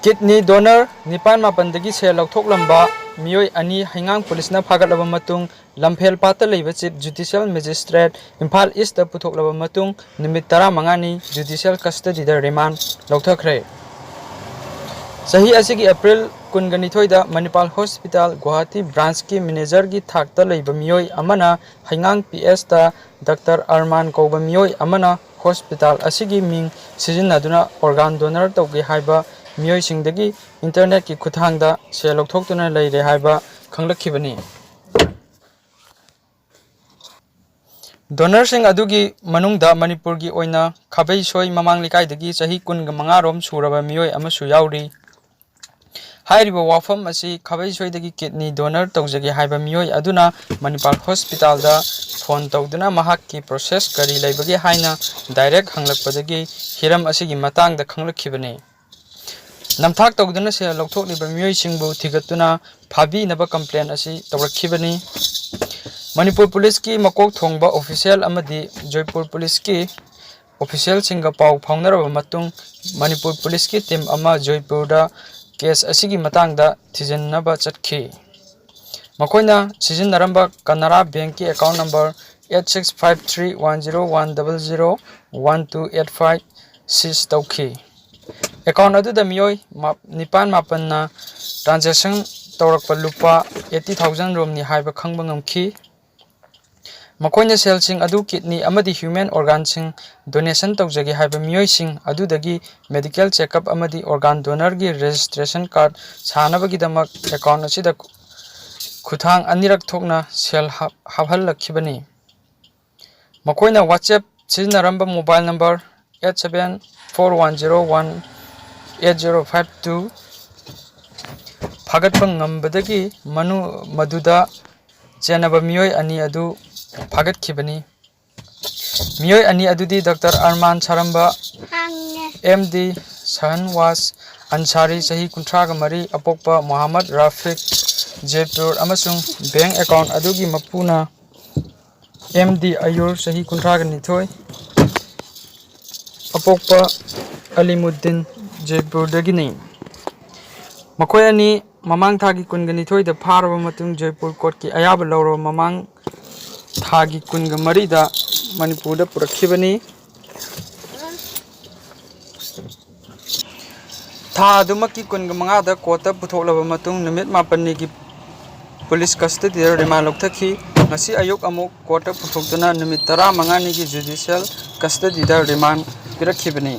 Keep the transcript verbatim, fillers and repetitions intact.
Kidney donor ꯅꯤꯄꯥꯟ ꯃꯥꯄꯟꯗꯒꯤ ꯁꯦꯜ ꯂꯧꯊꯣꯛꯂꯝꯕ ꯃꯤꯑꯣꯏ ꯑꯅꯤ ꯍꯩꯉꯥꯡ ꯄꯨꯂꯤꯁꯅ ꯐꯥꯒꯠꯂꯕ ꯃꯇꯨꯡ, ꯂꯝꯐꯦꯜ ꯄꯥꯠꯇ ꯂꯩꯕ Chief Judicial Magistrate Imphal east ꯄꯨꯊꯣꯛꯂꯕ ꯃꯇꯨꯡ, ꯅꯨꯃꯤꯠ ꯇꯔꯥꯃꯉꯥꯅꯤ judicial custodyꯗ remand ꯂꯧꯊꯈ꯭ꯔꯦ꯫ ꯆꯍꯤ ꯑꯁꯤꯒꯤ ꯑꯦꯄ꯭ꯔꯤꯜ ꯀꯨꯟꯒ ꯅꯤꯊꯣꯏꯗ ꯃꯅꯤꯄꯥꯜ ꯍꯣꯁꯄꯤꯇꯥꯜ ꯒꯨꯋꯥꯍꯥꯇꯤ ꯕ꯭ꯔꯥꯟꯁꯀꯤ ꯃꯦꯅꯦꯖꯔꯒꯤ ꯊꯥꯛꯇ ꯂꯩꯕ ꯃꯤꯑꯣꯏ ꯑꯃꯅ ꯍꯩꯉꯥꯡ ꯄꯤ ꯑꯦꯁꯇ ꯗꯥꯛꯇꯔ ꯑꯔꯃꯥꯟ ꯀꯧꯕ ꯃꯤꯑꯣꯏ ꯑꯃꯅ ꯍꯣꯁꯄꯤꯇꯥꯜ ꯑꯁꯤꯒꯤ ꯃꯤꯡ ꯁꯤꯖꯤꯟꯅꯗꯨꯅ organ donor ꯇꯧꯒꯦ ꯍꯥꯏꯕ ꯃꯤꯑꯣꯏꯁꯤꯡꯗꯒꯤ internetꯀꯤ ꯈꯨꯠꯊꯥꯡꯗ ꯁꯦꯜ ꯂꯧꯊꯣꯛꯇꯨꯅ ꯂꯩꯔꯦ ꯍꯥꯏꯕ ꯈꯪꯂꯛꯈꯤꯕꯅꯤ꯫ Donorꯁꯤꯡ ꯑꯗꯨꯒꯤ ꯃꯅꯨꯡꯗ ꯃꯅꯤꯄꯨꯔꯒꯤ ꯑꯣꯏꯅ ꯈꯥꯕꯩꯁꯣꯏ ꯃꯃꯥꯡ ꯂꯩꯀꯥꯏꯗꯒꯤ ꯆꯍꯤ ꯀꯨꯟꯒ ꯃꯉꯥ ꯔꯣꯝ ꯁꯨꯔꯕ ꯃꯤꯑꯣꯏ ꯑꯃꯁꯨ ꯌꯥꯎꯔꯤ꯫ ꯍꯥꯏꯔꯤꯕ ꯋꯥꯐꯝ ꯑꯁꯤ ꯈꯥꯕꯩꯁꯣꯏꯗꯒꯤ kidney donor ꯇꯧꯖꯒꯦ ꯍꯥꯏꯕ ꯃꯤꯑꯣꯏ ꯑꯗꯨꯅ ꯃꯅꯤꯄꯥꯜ ꯍꯣꯁꯄꯤꯇꯥꯜꯗ phone ꯇꯧꯗꯨꯅ ꯃꯍꯥꯛꯀꯤ process ꯀꯔꯤ ꯂꯩꯕꯒꯦ ꯍꯥꯏꯅ direct ꯍꯪꯂꯛꯄꯗꯒꯤ ꯍꯤꯔꯝ ꯑꯁꯤꯒꯤ ꯃꯇꯥꯡꯗ ꯈꯪꯂꯛꯈꯤꯕꯅꯤ꯫ ꯅꯝꯊꯥꯛ ꯇꯧꯗꯨꯅ ꯁꯦꯜ ꯂꯧꯊꯣꯛꯂꯤꯕ ꯃꯤꯑꯣꯏꯁꯤꯡꯕꯨ ꯊꯤꯒꯠꯇꯨꯅ ꯐꯥꯕꯤꯅꯕ complain ꯑꯁꯤ ꯇꯧꯔꯛꯈꯤꯕꯅꯤ꯫ ꯃꯅꯤꯄꯨꯔ ꯄꯨꯂꯤꯁꯀꯤ ꯃꯀꯣꯛ ꯊꯣꯡꯕ official ꯑꯃꯗꯤ ꯖꯣꯏꯄꯨꯔ ꯄꯨꯂꯤꯁꯀꯤ officialꯁꯤꯡꯒ ꯄꯥꯎ ꯐꯥꯎꯅꯔꯕ ꯃꯇꯨꯡ, ꯃꯅꯤꯄꯨꯔ ꯄꯨꯂꯤꯁꯀꯤ team ꯑꯃ ꯖꯣꯏꯄꯨꯔꯗ case ꯑꯁꯤꯒꯤ ꯃꯇꯥꯡꯗ ꯊꯤꯖꯤꯟꯅꯕ ꯆꯠꯈꯤ꯫ ꯃꯈꯣꯏꯅ ꯁꯤꯖꯤꯟꯅꯔꯝꯕ ꯀꯅꯥꯔꯥ ꯕꯦꯡꯛꯀꯤ account number eight six five three one zero one double zero one two eight five seize ꯇꯧꯈꯤ꯫ Account ꯑꯗꯨꯗ ꯃꯤꯑꯣꯏ ꯃꯥ-, ꯅꯤꯄꯥꯟ ꯃꯥꯄꯟꯅ transaction ꯇꯧꯔꯛꯄ ꯂꯨꯄꯥ eighty thousand ꯔꯣꯝꯅꯤ ꯍꯥꯏꯕ ꯈꯪꯕ ꯉꯝꯈꯤ꯫ ꯃꯈꯣꯏꯅ ꯁꯦꯜꯁꯤꯡ ꯑꯗꯨ kidney ꯑꯃꯗꯤ human organꯁꯤꯡ donation ꯇꯧꯖꯒꯦ ꯍꯥꯏꯕ ꯃꯤꯑꯣꯏꯁꯤꯡ ꯑꯗꯨꯗꯒꯤ medical checkup ꯑꯃꯗꯤ organ donorꯒꯤ registration card ꯁꯥꯅꯕꯒꯤꯗꯃꯛ account ꯑꯁꯤꯗ ꯈꯨꯊꯥꯡ ꯑꯅꯤꯔꯛ ꯊꯣꯛꯅ ꯁꯦꯜ ꯍꯥꯞ-, ꯍꯥꯞꯍꯜꯂꯛꯈꯤꯕꯅꯤ꯫ ꯃꯈꯣꯏꯅ WhatsApp ꯁꯤꯖꯤꯟꯅꯔꯝꯕ mobile number eight seven four one zero one eight zero five two ꯐꯥꯒꯠꯄ ꯉꯝꯕꯗꯒꯤ ꯃꯅꯨ-, ꯃꯗꯨꯗ ꯆꯦꯟꯅꯕ ꯃꯤꯑꯣꯏ ꯑꯅꯤ ꯑꯗꯨ ꯐꯥꯒꯠꯈꯤꯕꯅꯤ꯫ ꯃꯤꯑꯣꯏ ꯑꯅꯤ ꯑꯗꯨꯗꯤ ꯗꯥꯛꯇꯔ ꯑꯔꯃꯥꯟ ꯁꯥꯔꯝꯕ, M D ꯁꯍꯟꯋꯥꯖ ꯑꯟꯁꯥꯔꯤ, ꯆꯍꯤ ꯀꯨꯟꯊ꯭ꯔꯥꯒ ꯃꯔꯤ, ꯑꯄꯣꯛꯄ ꯃꯣꯍꯥꯃꯗ ꯔꯥꯐꯤꯛ, ꯖꯦꯄꯨꯔ, ꯑꯃꯁꯨꯡ bank account ꯑꯗꯨꯒꯤ ꯃꯄꯨꯅ M D ꯑꯌꯨꯔ, ꯆꯍꯤ ꯀꯨꯟꯊ꯭ꯔꯥꯒ ꯅꯤꯊꯣꯏ, ꯑꯄꯣꯛꯄ ꯑꯂꯤꯃꯨꯗꯤꯟ, ꯖꯦꯄꯨꯔꯗꯒꯤꯅꯤ꯫ ꯃꯈꯣꯏ ꯑꯅꯤ ꯃꯃꯥꯡ ꯊꯥꯒꯤ ꯀꯨꯟꯒ ꯅꯤꯊꯣꯏꯗ ꯐꯥꯔꯕ ꯃꯇꯨꯡ ꯖꯣꯏꯄꯨꯔ ꯀꯣꯔꯠꯀꯤ ꯑꯌꯥꯕ ꯂꯧꯔꯕ ꯃꯃꯥꯡ ꯊꯥꯒꯤ ꯀꯨꯟꯒ ꯃꯔꯤꯗ ꯃꯅꯤꯄꯨꯔꯗ ꯄꯨꯔꯛꯈꯤꯕꯅꯤ꯫ ꯊꯥ ꯑꯗꯨꯃꯛꯀꯤ ꯀꯨꯟꯒ ꯃꯉꯥꯗ ꯀꯣꯔꯠꯇ ꯄꯨꯊꯣꯛꯂꯕ ꯃꯇꯨꯡ ꯅꯨꯃꯤꯠ ꯃꯥꯄꯟꯅꯤꯒꯤ ꯄꯨꯂꯤꯁ ꯀꯁꯇꯗꯤꯗ ꯔꯤꯃꯥꯟ ꯂꯧꯊꯈꯤ꯫ ꯉꯁꯤ ꯑꯌꯨꯛ ꯑꯃꯨꯛ ꯀꯣꯔꯠꯇ ꯄꯨꯊꯣꯛꯇꯨꯅ ꯅꯨꯃꯤꯠ ꯇꯔꯥꯃꯉꯥꯅꯤꯒꯤ ꯖꯨꯗꯤꯁꯤꯌꯦꯜ ꯀꯁꯇꯗꯤꯗ ꯔꯤꯃꯥꯟ ꯄꯤꯔꯛꯈꯤꯕꯅꯤ꯫